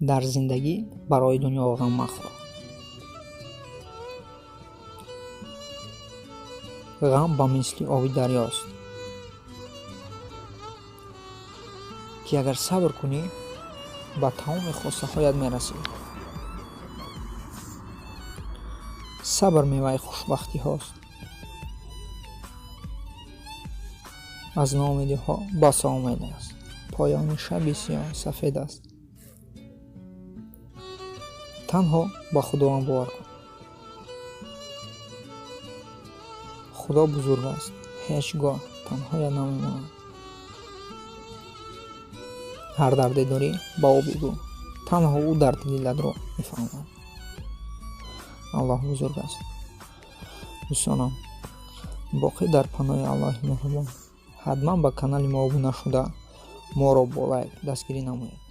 Дар зиндагӣ барои дунё ғам махӯр. Ғам ба мисли оби дарёст, ки агар сабр кунӣ, ба тамоми хостаҳоят мерасӣ. Сабр меваи хушбахтиҳост. Аз ноумедиҳо басо умед аст. Поёни шаби сиёҳ сафед аст. Танҳо ба Худованд бовар кун. Худо бузург аст, ҳеҷ гоҳ танҳоят намемонад. Ҳар дарде дорӣ, ба ӯ бигӯ. Танҳо ӯ дарди дилатро мефаҳмад. Аллоҳ бузург аст. Дӯстонам, боқӣ дар паноҳи Аллоҳи меҳрубон. Ҳатман ба канали мо обуна шуда, моро бо лайк дастгирӣ намоед.